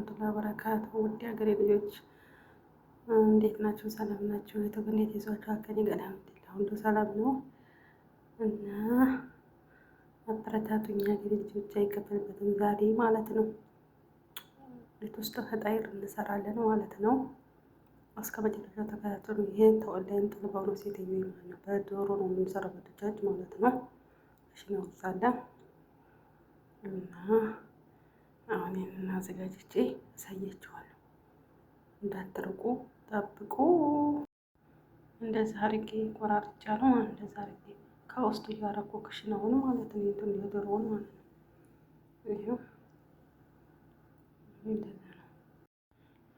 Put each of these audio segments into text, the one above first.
ወረህመቱላሂ ወበረካቱ። ውድ ሀገሬ ልጆች እንዴት ናቸው? ሰላም ናቸው? YouTube እንዴት ይዟችኋል? ከእኔ ጋር አልሐምዱሊላህ ሁሉ ሰላም ነው እና አበረታቱኝ። ሀገሬ ልጆች አይከፈልበትም ዛሬ ማለት ነው። ቤት ውስጥ فطاير እንሰራለን ማለት ነው። እስከ መጨረሻው ተከታተሉ። ይሄን ተወላይን ጥልባው ነው ሴትዮ ማለት ነው። በዶሮ ነው የምንሰራው በ دجاج ማለት ነው። እሺ ነው እና አሁን ይህንን አዘጋጅቼ አሳያችኋለሁ። እንዳትርቁ ጠብቁ። እንደዛ አድርጌ ቆራርጫለሁ ማለት እንደዛ አድርጌ ከውስጡ እያደረኩ ክሽናውን ማለት ነው። እንትን የዶሮውን ማለት ነው። ይኸው እንደዛ ነው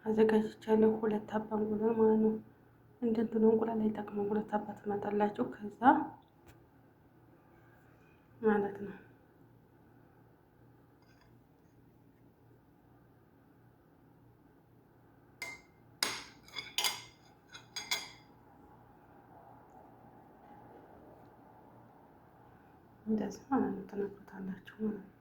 አዘጋጅቻለሁ። ሁለት አባ እንቁላል ማለት ነው። እንደ እንትኑ እንቁላል አይጠቅምም። ሁለት አባ ትመጣላችሁ ከዛ ማለት ነው። እንደዚህ ማለት ነው። ትነግሩታላችሁ ማለት ነው።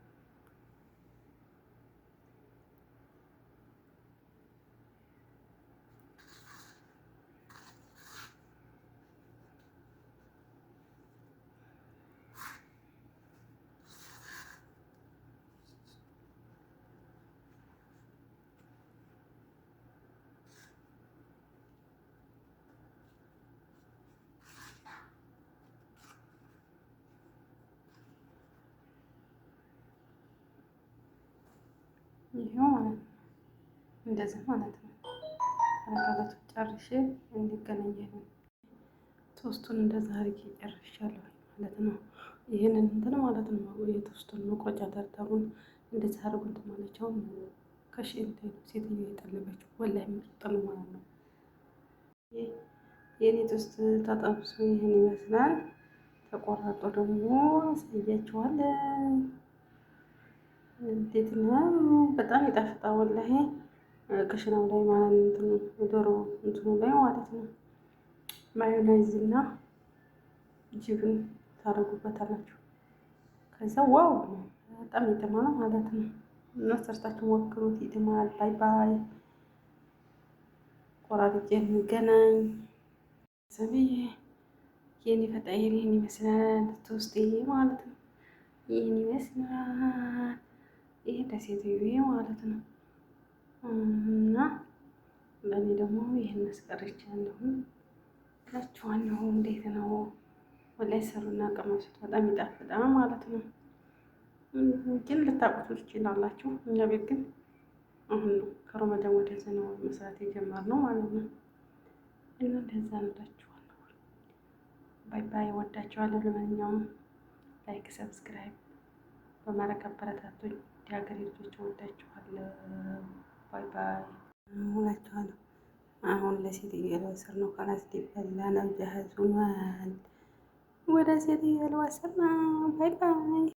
ይሄው ማለት ነው። እንደዚህ ማለት ነው። ተረካላችሁ ጨርሼ እንገናኛለን። ቶስቱን እንደዛ አድርጌ ጨርሻለሁ ማለት ነው። ይህንን እንትን ማለት ነው የቶስቱን መቁረጫ ደርደሩን እንደዚህ አድርጉ እንትን ማለቻው ከሽ እንትን ሴትዮ የጠለበችው ወላሂ ምርጥ ነው ማለት ነው። የኔ toast ተጠብሶ ይህን ይመስላል። ተቆራርጦ ደግሞ አሳያችኋለሁ። እንዴት ነው? በጣም ይጣፍጣል ወላሂ። ክሽናው ላይ ማለት ነው ዶሮ እንትኑ ላይ ማለት ነው። ማዮናይዝ እና جبن ታደርጉበታላችሁ። ከዛ wow በጣም ይጥማል ማለት ነው። እና ሰርታችሁ ሞክሩት፣ ይጥማል። Bye bye። ቆራርጬ እንገናኝ። ሰብዬ የኔ فطاير ይህን ይመስላል። Toast ማለት ነው ይህን ይመስላል። ይሄ ለሴትዮ ማለት ነው። እና ለእኔ ደግሞ ይህን አስቀርቻለሁ እላችኋለሁ። እንዴት ነው ወላሂ ሰሩና ቀመሱት፣ በጣም ይጣፍጣል ማለት ነው። ግን ልታውቁት ትችላላችሁ። እኛ ቤት ግን አሁን ነው ከረመዳን ወደዚህ ነው መስራት የጀመርነው ማለት ነው። እና እንደዛ ነው እላችኋለሁ። Bye bye። ወዳችኋለሁ። ለማንኛውም like፣ subscribe በማድረግ አበረታቱኝ። የሀገሬ ልጆች ወዳችኋለሁ። Bye bye እላችኋለሁ። አሁን ለሴትዮ ልወስድ ነው። خلاص ሊበላ ነው። جاهز ሆኗል። ወደ ሴትዮ ልወስድ ነው። Bye bye።